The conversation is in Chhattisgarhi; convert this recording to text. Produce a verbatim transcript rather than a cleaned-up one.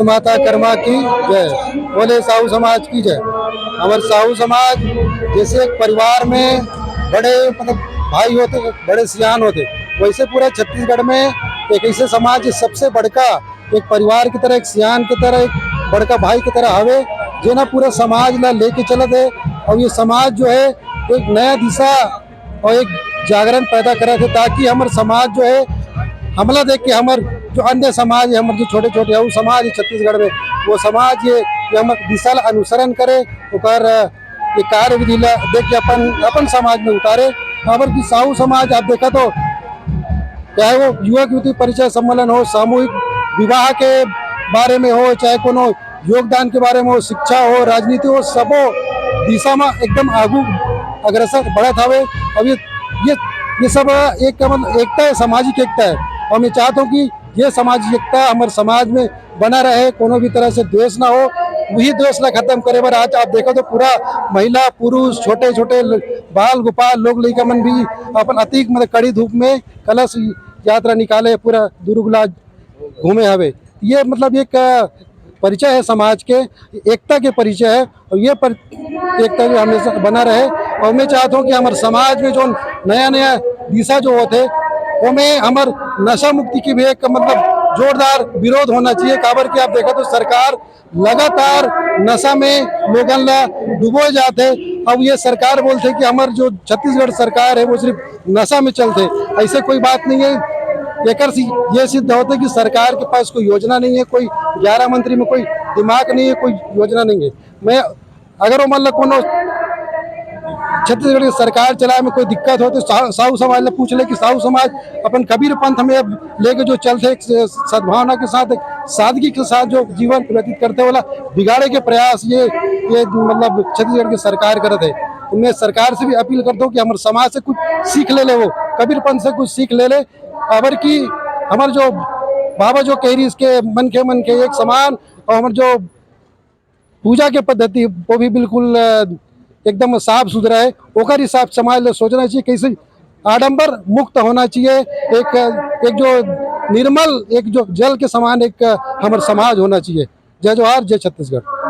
माता कर्मा की जय, बोले साहू समाज की जय। हमर साहू समाज जैसे एक परिवार में बड़े, मतलब, भाई होते, बड़े सियान होते, वैसे पूरा छत्तीसगढ़ में एक ऐसे समाज जो सबसे बड़का, एक परिवार की तरह, एक सियान की तरह, एक बड़का भाई की तरह हवे, जेन ह पूरा समाज ला लेके चलत हे। और ये समाज जो है एक नया दिशा और एक जागरण पैदा करत हे, ताकि हमर समाज जो है, हमला देख के हमर जो अन्य समाज है, हमर जो छोटे छोटे अउ समाज है छत्तीसगढ़ में, वो समाज ये, ये हमर दिशा ला अनुसरण करे, ओकर, अ, ये कार्यविधि ला देख के अपन, अपन समाज में उतारे। काबर कि साहू समाज आप देखा तो, चाहे वो युवक युवती परिचय सम्मेलन हो, सामूहिक विवाह के बारे में हो, चाहे कोनो योगदान के बारे में हो, शिक्षा हो, राजनीति हो, सबो दिशा में एकदम आगू अग्रसर बढ़त हवे। अब ये, ये, ये सब एक, मतलब, एकता है, सामाजिक एकता है। और मैं चाहता हूँ कि ये सामाजिक एकता हमर समाज में बना रहे, कोनो भी तरह से द्वेष ना हो। वही द्वेष ला खत्म करे बर आज आप देखो तो पूरा महिला, पुरुष, छोटे छोटे ल-, बाल गोपाल, लोग लइका मन भी अपन अतीक, मतलब, कड़ी धूप में कलश यात्रा निकाले, पूरा दुर्ग ला घूमे हवे। ये, मतलब, एक, अ, परिचय है समाज के, एकता के परिचय है। और ये पर, एकता जो हमेशा बना रहे। और मैं चाहता हूँ कि हमर समाज में जो नया नया दिशा जो होते, ओमे हमर नशा मुक्ति की भी एक, मतलब, जोरदार विरोध होना चाहिए। काबर कि आप देखा तो सरकार लगातार नशा में लोगन ला डुबोए जात हे। अब ये सरकार बोलथे कि हमर जो छत्तीसगढ़ सरकार है वो सिर्फ नशा में चलथे, ऐसे कोई बात नहीं है। एकर से ये सिद्ध होता है कि सरकार के पास कोई योजना नहीं है, कोई ग्यारह मंत्री में कोई दिमाग नहीं है, कोई योजना नहीं है। मैं अगर वो, मतलब, कोनो छत्तीसगढ़ के सरकार चलाए में कोई दिक्कत हो तो सा-, साहू समाज ले पूछ ले कि साहू समाज अपन कबीर पंथ में अब लेके जो चलथे, एक स-, सद्भावना के साथ, एक सादगी के साथ जो जीवन व्यतीत करथे, ओला बिगाड़े के प्रयास ये, ये, मतलब, छत्तीसगढ़ के सरकार करत हे। तो मैं सरकार से भी अपील करता हूँ कि हमर समाज से कुछ सीख ले ले, वो कबीर पंथ से कुछ सीख ले ले। अबर कि हमर जो बाबा जो कह रही, इसके मन के, मन के एक समान, और हमर जो पूजा के पद्धति वो भी बिल्कुल, अ, एकदम साफ सुथरा है। ओकर हिसाब से समाज ला सोचना चाहिए, कैसे आडंबर मुक्त होना चाहिए, एक, एक जो निर्मल, एक जो जल के समान एक, अ, हमर समाज होना चाहिए। जय जोहार, जय छत्तीसगढ़।